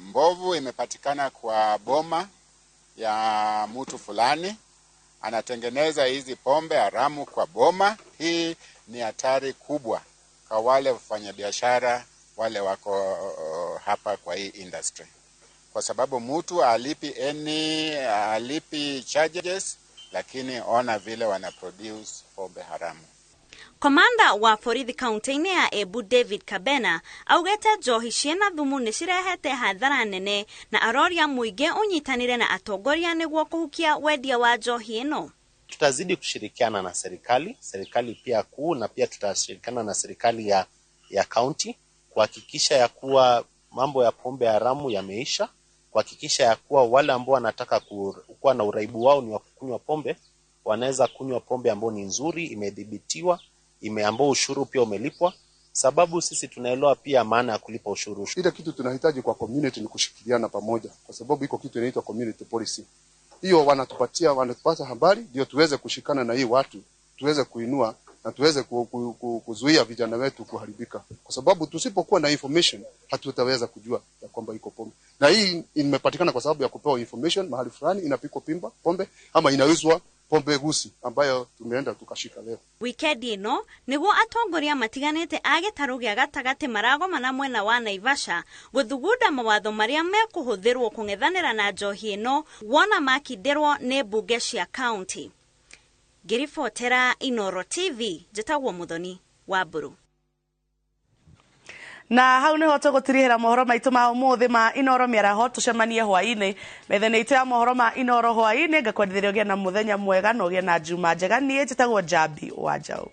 mbovu imepatikana kwa boma ya mtu fulani, anatengeneza hizi pombe haramu kwa boma. Hii ni hatari kubwa kwa wale wafanyabiashara wale wako hapa kwa hii industry, kwa sababu mtu alipi charges, lakini ona vile wana produce pombe haramu. Komanda wa borithi kaunti-inĩ ya Embu David Kabena augĩte njohi ciĩna thumu nĩ cirehete hathara nene na aroria mũingĩ ũnyitanĩre na atongoria nĩguo kũhukia wendia wa njohi ĩno. Tutazidi kushirikiana na serikali pia kuu, na pia tutashirikiana na serikali ya kaunti kuhakikisha ya kuwa mambo ya pombe haramu yameisha, kuhakikisha ya kuwa wale ambao wanataka kuwa na uraibu wao ni wa kunywa pombe wanaweza kunywa pombe ambayo ni nzuri, imedhibitiwa, ambao ushuru pia umelipwa, sababu sisi tunaelewa pia maana ya kulipa ushuru. Ile kitu tunahitaji kwa community ni kushikiliana pamoja, kwa sababu iko kitu inaitwa community policy. Hiyo wanatupata habari ndio tuweze kushikana na hii watu, tuweze kuinua na tuweze kuzuia vijana wetu kuharibika, kwa sababu tusipokuwa na information hatutaweza kujua ya kwamba iko pombe. Na hii imepatikana kwa sababu ya kupewa information mahali fulani inapikwa pombe ama inauzwa pombe gusi ambayo tumeenda tukashika leo. Wikendi ĩno nĩguo atongoria matiganĩte a gĩtarũ gĩa gatagatĩ maragomana mwena wa Naivasha gũthugunda mawatho marĩa mekũhũthĩrwo kũng'ethanĩra na njohi ĩno wona makindĩrwo nĩ mbunge cia kaunti. Ngĩribotera Inooro TV, njĩtagwo Muthoni wa Mbũrũ. Na hau niho tũgũtirihĩra mohoro maitũ ma ũmũthĩ ma Inoro Mĩaraho. Tũcemanie hwaĩ-inĩ methene itũ ya mohoro ma Inoro hwaĩ-inĩ. Ngakwendithĩria ũgĩe na mũthenya mwega na ũgĩe na njuma njega. Niĩ njĩtagwo Njambi wa Njaũ.